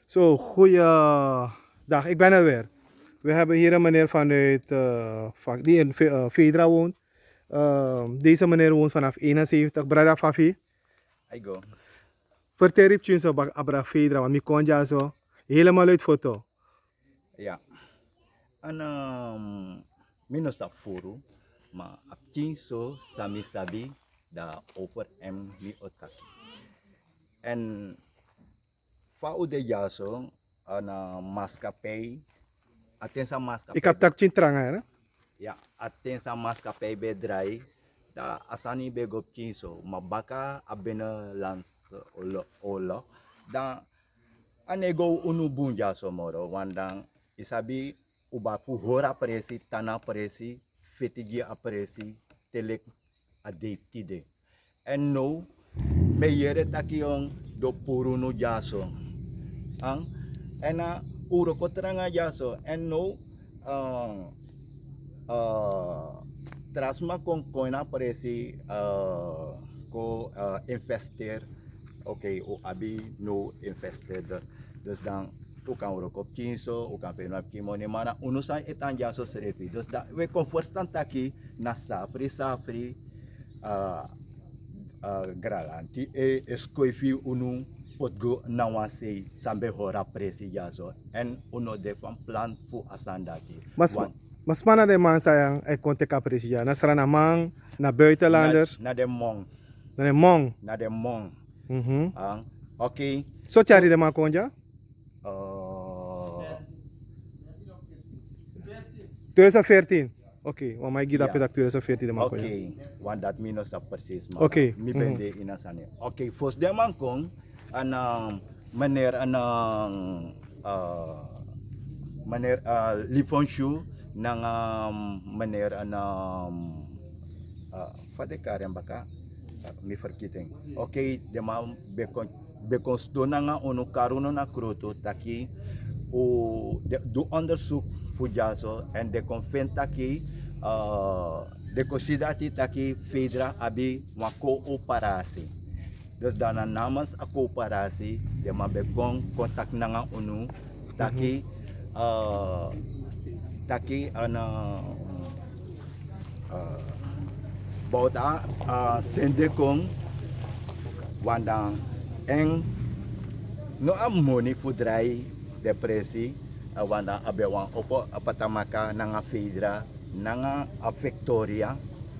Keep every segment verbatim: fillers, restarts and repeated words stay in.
Zo, goeiedag. Ik ben er weer. We hebben hier een meneer vanuit, eh, Fa- die in Fe- eh, Fedra woont. Ehm, deze meneer woont vanaf eenenzeventig. Brada Fafi, Ai go. Vertel je zo abra Fedra, want mi kon dya zo helemaal uit foto. Ya. An um, mi no sabi furu, ma a pikin so san mi sabi, dan over en mi o taki. En fa un de dyaso, na maskapei, a ten san Ik maskapei heb tak pikin tranga, hè? Ya, a ten san maskapei ben drai, dan a sani ben go pikin so, ma baka a binnenlands oorlog, dan a no e go unu bun dyaso moro, want dan yu sabi, un ben abi fu hori a presi, tan na a presi, feti gi a presi, te leki a dei fu tide. Èn now mi e yere taki den o puru unu dyaso. Èn un wroko tranga dyaso. Èn now, eh, eh, tra sma kon kon ini a presi, eh, kon, eh, investeri. Ok, un abi now investeri. Dus dan un kan wroko pikin so, un kan feni wan pikin moni, ma na unu san e tan dyaso srefi. Dus dan un e kon ferstan taki na safri safri, eh, eh, Granlanti e e skoifi unu poti go na wan sei san ben hori a presi dyaso. Èn un no de fan plan fu a sani dati. Ma sma, ma sma na den man san e kon teki a presi dya, na Sranaman, na buitenlanders, Na den mon. Na den mon. Na den mon. Mhm. Ah, ok. So tyari den man kon dya? Eh, Tweeduizend veertien. Ok, wan man e gi dape Ya. Taki tweeduizend veertien den man kon dya. Ok, want dat mi no sa precies, maar Ok, mi ben de ini a sani. Ok, fosi den man kon, èn, eh, meneer, èn, eh, eh, meneer, eh, Lifonshu, nanga, eh, meneer, èn, eh, eh, fa den kari en baka, eh, mi fergiti en. Ok, den man ben kon, ben kon sidon nanga unu, kari unu na kroto taki un de- du onderzoek fu dyaso, èn den kon feni taki, eh, den kon si dati taki Fedra abi wan coöperatie. Dus dan na namens a coöperatie den man ben kon kon taki nanga unu taki, eh, taki, èn, eh, eh, bouta, eh, sende kon, want dan en no abi moni fu drai den presi, eh, want dan a ben wani opo a patamaka nanga Fedra nanga a Victoria,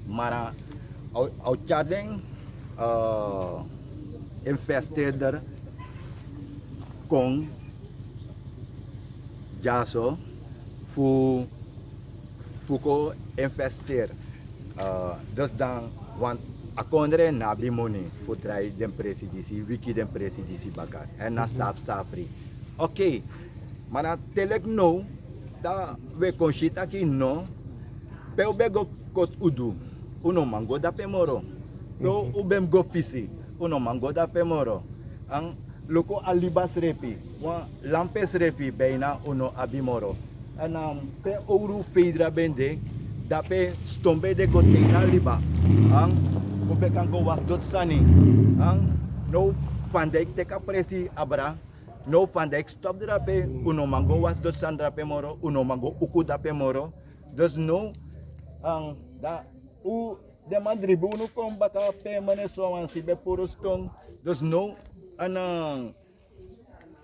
maar a o tyari den, eh, investeerder kon dyaso fu fu kon investeri. Eh, dus dan, want a kondre no abi moni fu drai den presi disi, wiki den presi disi baka, èn na safri safri. Ok, ma na te leki now, dan un e kon si taki no, pe un ben go koti udu, un no man go dape moro. Pe un ben go fisi, un no man go dape moro. Èn luku a liba srefi, wan lampe srefi, bijna un no abi moro. Èn, eh, pe owru Fedra ben de, dape ston ben de go te ini a liba. Èn un ben kan go wasi doti sani. Èn now Van Dijk teki a presi abra. Now Van Dijk stop drape, un no man go wasi doti sani drape moro, un no man go uku dape moro. Dus now, èn dan un den man dribi unu kon baka pe meneer Sowansi ben puru ston. Dus now, èn, eh,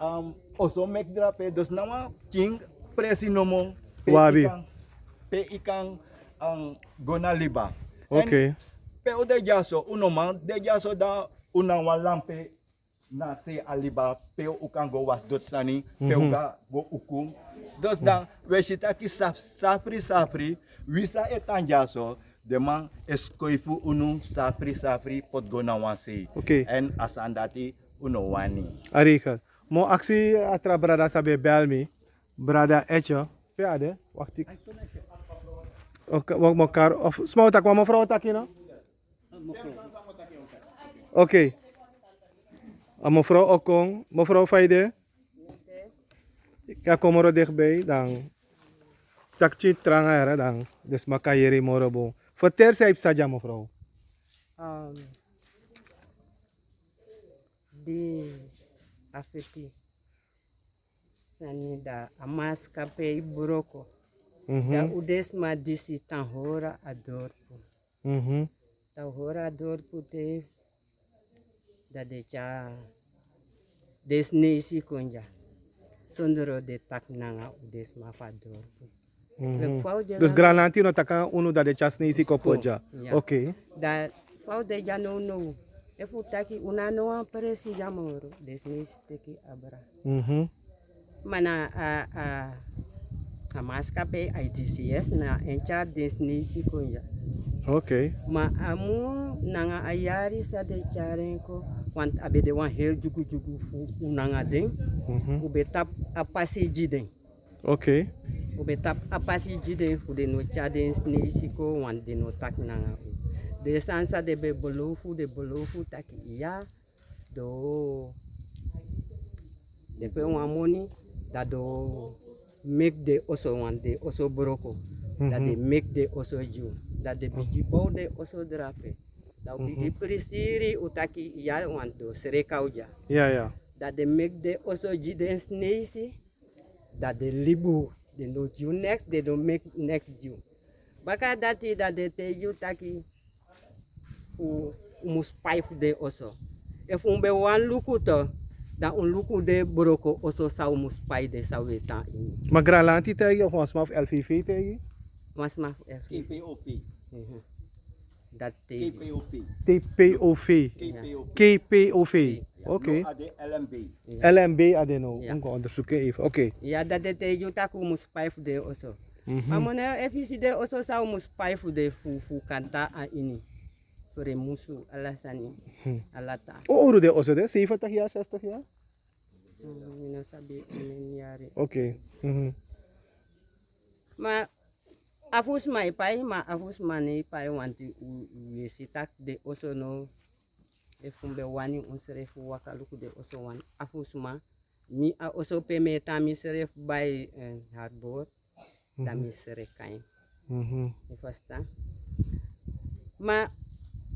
um, oso meki drape. Dus na wan pikin presi nomo pe yu kan, pe yu kan, um, go na liba. Èn pe un de dyaso, un no man de dyaso dan un na wan lampe na sei a liba pe un kan go wasi doti sani, pe un kan go uku. Dus dan un e si taki saf- safri safri, wi san e tan dyaso, den man e skoifi unu safri safri poti go na wan sei. Ok. Èn a sani dati un no wani. A regel. Mi o aksi a tra brada san ben bel mi, brada Etje. Pe a de? Wakti. Ok, wak mokar of sma o taki, wan mevrouw o taki no? Ok. A mevrouw o kon, mevrouw fa yu de? Yu kon moro dichtbij, dan taki tranga yara, dan den sma kan yere yu moro bun. Fertel san yu psa dya, mevrouw. Um, di a feti. Sani da a maskapei broko. Mhm. Da un den sma disi tan hori a dorpu. Mhm. Tan hori a dorpu te, da den tyari den sneisi kon dya. Sondro den taki nanga un den sma fu a dorpu. Mhm. Fa un de Dus na- Granlanti no taki nanga unu da den tyari sneisi kon poti dya. Ya. Oké. Da fa un de dya nownow. Efu un taki un no abi no wan presi dya moro, den sneisi teki abra. Mhm. Ma na a, a, a maskapei I T C S na en tyari den sneisi kon dya. Oké. Ma a mun nanga a yari san den tyari en kon, want a ben de wan heri dyugudyugu fu un nanga den. Mhm. Un ben tapu a pasi gi den. Oké. Un ben tapu a pasi gi den fu den no tyari den sneisi kon, want den no taki nanga un. Den sani san den ben belofu, den belofu taki iya. Do den poti wan moni, da den o meki den oso, want den oso broko. Da den meki den oso gi un. Da den bigin bow den oso drape. Da un bigin prisiri un taki iya, want den o sreka un dya. Ya, ya. Da den meki den oso gi den sneisi. Da den libi un, den no gi un neks, den no meki neks gi un. Baka dati da den taigi un taki fu un mus pai fu den oso. Efu un ben wani luku tu, da un luku den broko oso san un mus pai den san un e tan ini. Ma Granlanti taigi of wan sma fu L V V taigi? Wan sma fu L V V. K P O V. Mhm. Dati taigi. K P O V. T P O V. K P O V. K P O V. Ya. Oké. No, a de L M B. Ya. L M B a de no. Ya. Un go ondersuku even. Oké. Ya, dati den taigi un taki un mus pai fu den oso. Mhm. Ma moni, efu i si den oso san un mus pai fu den fu, fu kan tan a ini. Fu den musu, ala sani. Hmm. Ala tan. O owru den oso de, zeventig jaar, zestig jaar? Hmm, mi no sabi omeni yari. Oké. Mhm. Ma a fu sma e pai, ma a fu sma no e pai, want u, u e si taki den oso no, efu un ben wani unsrefi waka luku den oso wan a fu sma. Mi a oso pe mi e tan misrefi bai, eh, hardboard, da mi sreka en. Mhm. I fusutan? Ma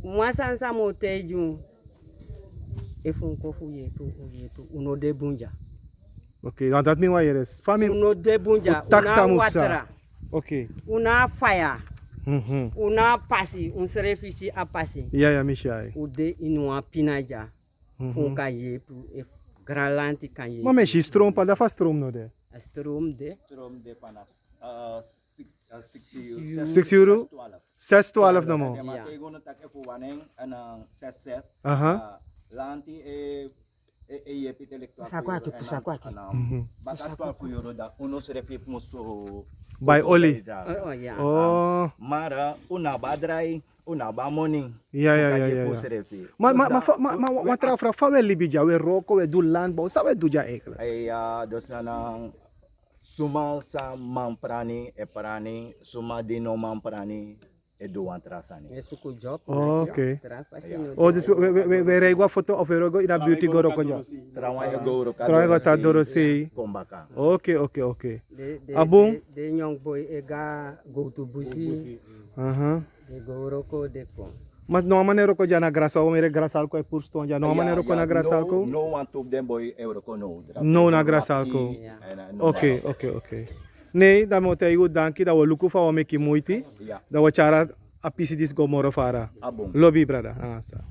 wan sani san mi o taigi un, efu un kon fu yeepi un, yeepi un, un no de bun dya. Oké, dan dati mi wani yere. Fa mi Un no de bun dya, un taki san mus sa. Watra. Oké. Un no abi faya. Mhm. Un no abi pasi, unsrefi si a pasi. Ya, ya, mi si ai. Un de ini wan pina dya. Mhm. Fu un kan yeepi, efu Granlanti kan yeepi. Ma mi e si stroom, pa dan fa stroom no de? A stroom de. Stroom de vanaf, eh, six, eh, six euro. Six euro? Zes twaalf. Zes twaalf namo. Ya. Ma tegen un taki efu wan en, en, eh, zes zes. Aha. Eh, lanti, eh, e, e yeepi te leki twaalf euro. Sakwaki, en dan, sakwaki. En dan, mhm, baka twaalf euro dan un no srefi mus bai oli. Oh, oh, ya. Oh. Mara, un no abi a drai, un no abi a moni. Ya, ya, ya, ya, ya. Ma, ma, ma, fa, ma, ma, wan tra fraag, fa un e libi dya, un e wroko, un e du landbouw, san un e du dya eigenlijk? Eh, ya, dus na, na, suma san man prani, e prani, suma di no man prani, e du wan tra sani. E suku job. Oh, oké. Tra fasi no. Oh, dus we, we, we, we rij go a foto of we rij go ini a buurt go wroko dya? Trawan e go wroko. Trawan e go tan doro sei. Kon baka. Oké, oké, oké. Den, den, a bun? Den, den young boy e go a gowtu busi. Aha. Den go wroko, den kon. Ma no wan man e wroko dya na grasa, o mere grasa alko e puru ston dya. No wan man e wroko na grasa alko? No wan tu fu den boy e wroko no. No na grasa alko. Ya. Oké, oké, oké. Nee, dan mi o taigi un danki, dan un o luku fa un o meki muiti. Ya. Dan un o tyari a pisi disi go moro fara. A bun. Lobi, brada. Nanga san.